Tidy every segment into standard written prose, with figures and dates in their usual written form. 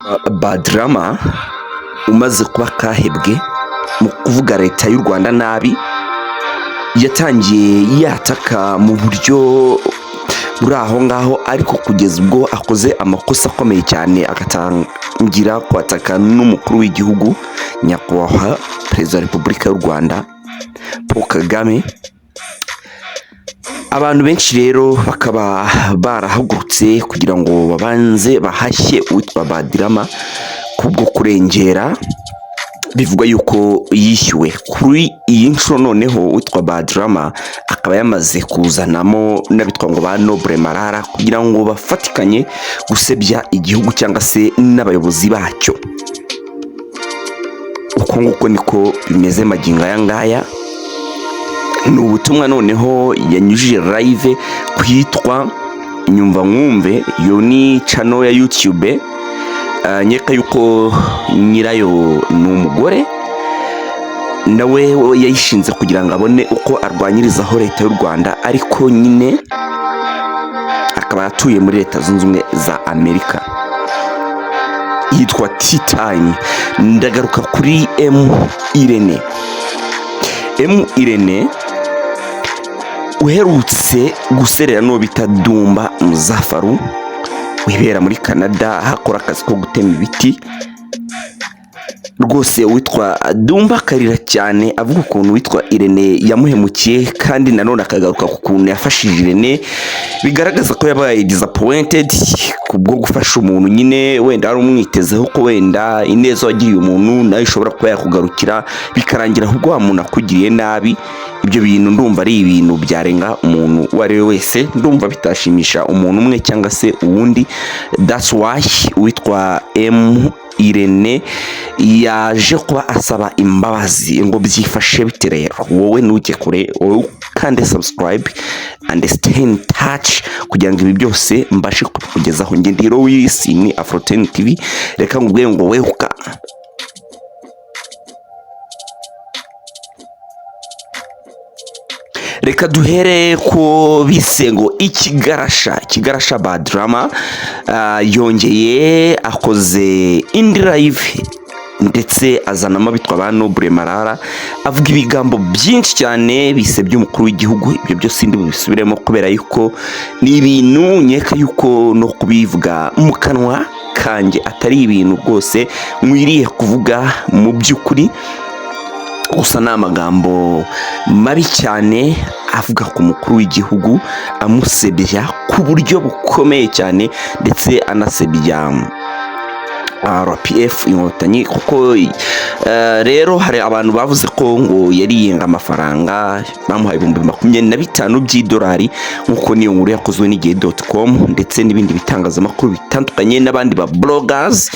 Badrama umaze kuba kahebwe mu kuvuga leta y'u Rwanda nabi, yatangiye yataka mu buryo buri aho ngaho, ariko kugeza ubwo akoze amakosa akomeye cyane, agatangira kwataka n'umukuru w'igihugu, Nyakubahwa Perezida wa Repubulika y'u Rwanda Paul Kagame. Abantu benshi rero bakaba barahagurutse kugira ngo babanze bahashye uwitwa Badrama kubwo kurengera bivugwa yuko yishyuwe. Kuri iyi nshuro noneho uwitwa Badrama akaba yamaze kuzanamo n'abitwa ngo ba Noble Marara kugira ngo bafatikanye gusebya igihugu cyangwa se n'abayobozi bacyo. Uko nguko niko bimeze magingo aya ngaya. Ni ubutumwa noneho yanyujije live kwitwa Nyumva Nkumve, iyo ni channel ya YouTube. Nkeka yuko nyirayo ni umugore, nawe yayishinze kugira ngo abone uko arwanyirizaho leta y'u Rwanda, ariko nyine akaba atuye muri Leta Zunze Ubumwe za Amerika, yitwa Tea Time. Ndagaruka kuri M Irene, M Irene uherutse guserera n'uwo bita Dumba Muzafaru wibera muri Canada, hakora akazi ko gutema ibiti. Rwose witwa Dumba akarira cyane avuga ukuntu witwa Irene yamuhemukiye, kandi nanone akagaruka ku kuntu yafashije Irene, bigaragaza ko yabaye disappointed kubwo gufasha umuntu nyine wenda wari umwitezeho ko wenda ineza wagiriye umuntu nawe ishobora kuba yakugarukira, bikarangira ahubwo wa muntu akugiriye nabi. Ibyo bintu ndumva ari ibintu byarenga umuntu uwo ari we wese, ndumva bitashimisha umuntu umwe cyangwa se uwundi. That's why uwitwa M Irene yaje kuba asaba imbabazi. Ngo byifashe bite rero? Wowe ntujye kure, wowe kandi subscribe and stay in touch kugira ngo ibi byose mbashe kubikugezaho. Njye ndi Louis, ni Afroten TV. Reka nkubwire ngo welcome. Reka duhere ko bise ngo ikigarasha, ikigarasha Badrama yongeye akoze indi live, ndetse azanamo abitwa ba Noble Marara, avuga ibigambo byinshi cyane bisebya umukuru w'igihugu. Ibyo byose ndi bubisubiremo kubera yuko ni ibintu nkeka yuko no kubivuga mu kanwa kanjye atari ibintu rwose nkwiriye kuvuga mu by'ukuri. Gusa ni amagambo mabi cyane avuga ku mukuru w'igihugu, amusebya ku buryo bukomeye cyane, ndetse anasebya RPF Inkotanyi, kuko rero hari abantu bavuze ko ngo yariyenga amafaranga bamuhaye 25,000 by'idolari, nk'uko niyo nkuru yakozwe n'igihe.com ndetse n'ibindi bitangazamakuru bitandukanye n'abandi ba bloggers,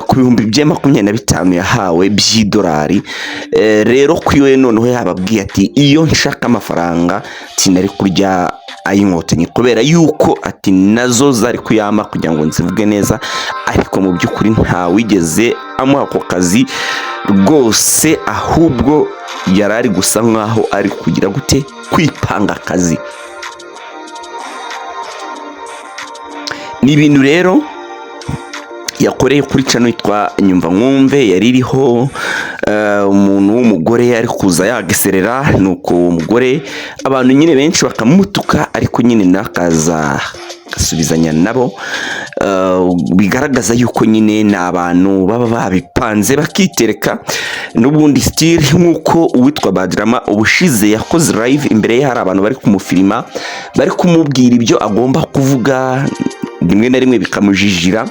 ku 25,000 yahawe by'idolari. Rero kuri we noneho yababwiye ati iyo nshaka amafaranga sinari kurya ay'Inkotanyi, kubera yuko ati nazo zari kuyama kugira ngo nzivuge neza, ariko mu by'ukuri ntawigeze amuha ako kazi rwose, ahubwo yari ari gusa nkaho ari kugira gute kwipanga akazi. Ni ibintu rero yakoreye kuri channel yitwa Nyumva Nkumve, yari iriho umuntu w'umugore ari kuza yageserera, nuko uwo mugore abantu nyine benshi bakamutuka, ariko nyine nakaza agasubizanya nabo. Bigaragaza yuko nyine ni abantu baba babipanze bakitereka n'ubundi style, nk'uko uwitwa Badrama ubushize yakoze live, imbere ye hari abantu bari kumufilima, bari kumubwira ibyo agomba kuvuga, rimwe na rimwe bikamujijira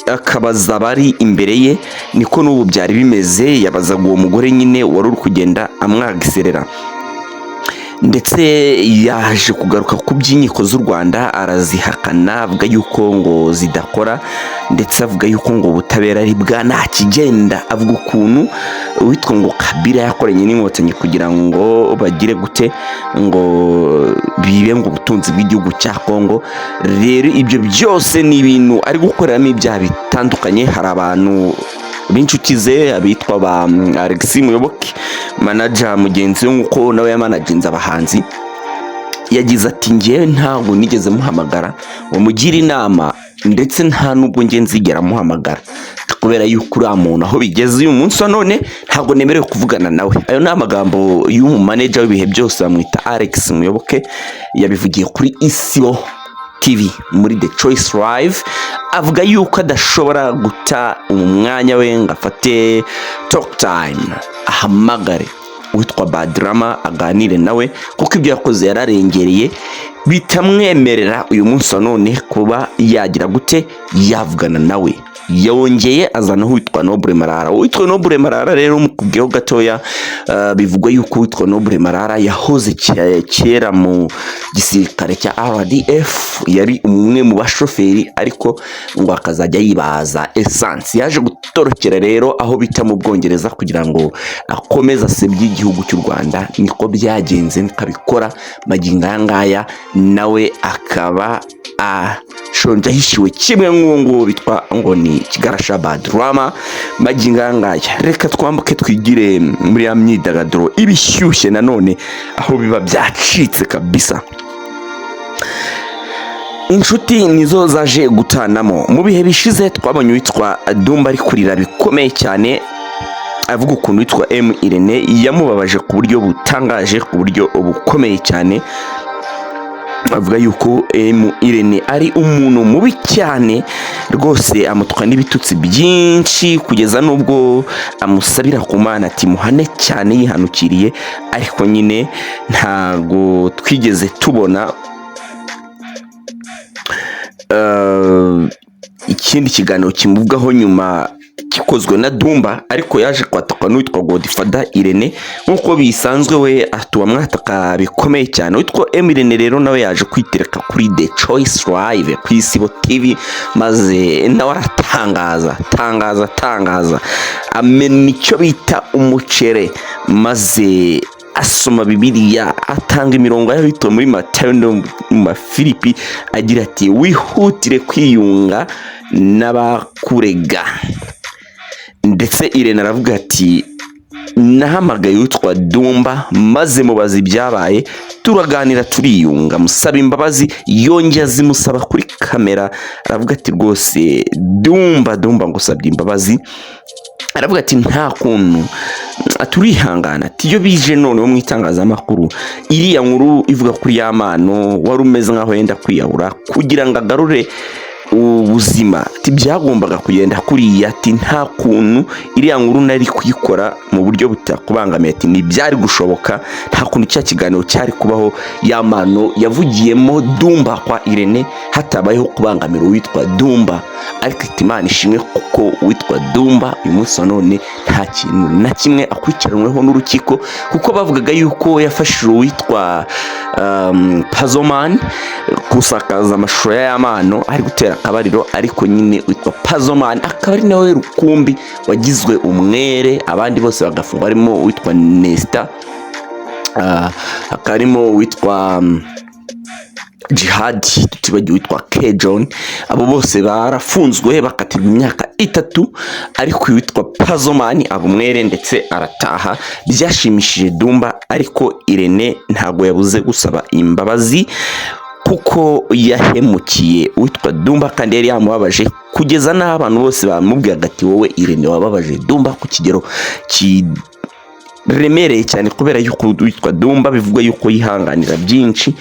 akabaza abari imbere ye. Niko n'ubu byari bimeze, yabazaga uwo mugore nyine wari uri kugenda amwagiserera. Ndetse yaje kugaruka ku by'inkiko z'u Rwanda arazihakana, avuga yuko ngo zidakora, ndetse avuga yuko ngo ubutabera ari bwa nta kigenda. Avuga ukuntu uwitwa ngo Kabila yakoranye n'Inkotanyi kugira ngo bagire gute, ngo bibe ngo ubutunzi bw'igihugu cya Kongo. Rero ibyo byose ni ibintu ari gukoreramo ibyaha bitandukanye. Hari abantu b'inshuti ze, abitwa ba Alexis Muyoboke, manager mugenzi we, nk'uko nawe yamanaginze abahanzi, yagize ati njyewe ntabwo nigeze muhamagara ngo mugire inama. Ndetse nta nubwo njye nzigera amuhamagara, kubera yuko uriya muntu aho bigeze uyu munsi wa none ntabwo nemerewe kuvugana nawe. Ayo ni amagambo y'umumanager w'ibihe byose, bamwita Alex Muyoboke. Yabivugiye kuri Isibo TV muri The Choice Live, avuga yuko adashobora guta umwanya we ngo afate talk time ahamagare witwa Badrama aganire nawe, kuko ibyo yakoze yararengereye, bitamwemerera uyu munsi wa none kuba yagira gute, yavugana nawe. Yongeye azanaho uwitwa Noble Marara. Uwitwa Noble Marara rero mukubwiyeho gatoya, bivugwa yuko uwitwa Noble Marara yahoze kera mu gisirikare cya RDF, yari umwe mu bashoferi, ariko ngo akazajya yibaza essence. Yaje gutorokera rero aho bita mu Bwongereza kugira ngo akomeze asebye igihugu cy'u Rwanda. Niko byagenze, niko abikora magingo aya ngaya, nawe akaba ashonje ahishiwe kimwe nk'uwo nguwo bitwa ngo ni Kigarasha Badrama magingo aya ngaya. Reka twambuke twigire muri ya myidagaduro ibishyushye nanone, aho biba byacitse kabisa. Inshuti nizo zaje gutanamo. Mu bihe bishize twabonye uwitwa Dumba ari kurira bikomeye cyane, avuga ukuntu witwa M Irene yamubabaje ku buryo butangaje, ku buryo bukomeye cyane, avuga yuko M Irene ari umuntu mubi cyane rwose, amutwa n'ibitutsi byinshi, kugeza n'ubwo amusabira ku Mana ati muhane cyane yihanukiriye. Ariko nyine ntabwo twigeze tubona ikindi kiganiro kimuvugaho nyuma gikozwe na Dumba. Ariko yaje kwatakwa n'uwitwa Godfather Irene nk'uko bisanzwe, we atuwa mwataka bikomeye cyane. Witwa M Irene rero nawe yaje kwitereka kuri The Choice Live ku Isibo TV, maze nawe aratangaza, tangaza, tangaza, amena icyo bita umucere, maze asoma Bibiliya, atanga imirongo y'abitwa muri Matayo no mu Mafilipi, agira ati: "Wihutire kwiyunga n'abakurega." Ndetse Irene aravuga ati: "Nahamagaye witwa Dumba maze mubaza ibyabaye, turaganira, turiyunga, musaba imbabazi." Yongera azimusaba kuri kamera, aravuga ati: "Rwose Dumba, Dumba, ngusabye imbabazi." Aravuga ati: "Nta kuntu turihangana." Ati: "Iyo bije noneho mu itangazamakuru, iriya nkuru ivuga kuri ya mano wari umeze nk'aho yenda kwiyahura kugira ngo agarure ubuzima, ati byagombaga kugenda kuriya." Ati: "Nta kuntu iriya nkuru nari kuyikora mu buryo butakubangamiye." Ati: "Ntibyari gushoboka, nta kuntu cya kiganiro cyari kubaho ya mano yavugiyemo Dumba kwa Irene hatabayeho kubangamira uwitwa Dumba." Ariko ati: "Imana ishimwe kuko uwitwa Dumba uyu munsi wa none nta kintu na kimwe akurikiranweho n'urukiko," kuko bavugaga yuko yafashije uwitwa Pazomani gusakaza amashusho y'amano ari gutera akabariro. Ariko nyine witwa Pazomani akaba ari nawe rukumbi wagizwe umwere, abandi bose bagafungwa, harimo uwitwa Nesta, hakaba harimo uwitwa Jihad, tutibagiwe witwa K John. Abo bose barafunzwe bakatirwa imyaka 3, ariko uwitwa Pazomani aba umwere ndetse arataha. Byashimishije Dumba, ariko Irene ntabwo yabuze gusaba imbabazi kuko yahemukiye uwitwa Dumba kandi yari yamubabaje, kugeza n'aho abantu bose bamubwiraga ati: "Wowe Irene wababaje Dumba ku kigero kiremereye cyane," kubera yuko witwa Dumba bivugwa yuko yihanganira byinshi,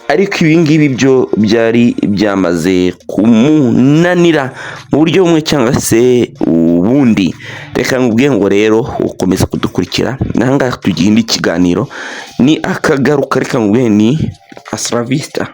ariko ibi ngibi byo byari byamaze kumunanira mu buryo bumwe cyangwa se ubundi. Reka nkubwiye ngo rero ukomeza kudukurikira n'ahangaha tugira indi kiganiro ni akagaruka. Reka nkubwiye ni Asravista.